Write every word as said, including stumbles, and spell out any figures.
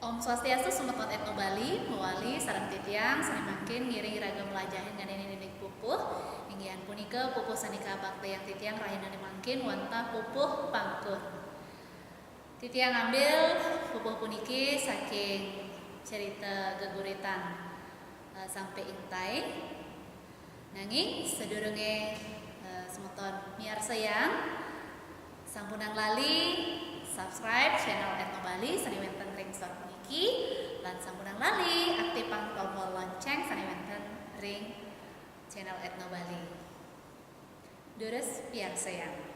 Om Swastiastu, semeton Etno Bali, mawali sareng titiang sane mangkin ngiring iraga mlajahin ngenenin indik pupuh, inggih punika pupuh sane kabaktayang titiang rahinaning mangkin wantah pupuh pangkur. Titiang ngambil pupuh puniki saking cerita geguritan, eh, Sampe Ingtai. Nanging sadurunge, eh, semeton miarsayang, sampunang lali subscribe channel Etno Bali sane wenten ring sor puniki, lan sampunang lali aktifang tombol lonceng sane wenten ring channel Etno Bali. Durus piarsayang.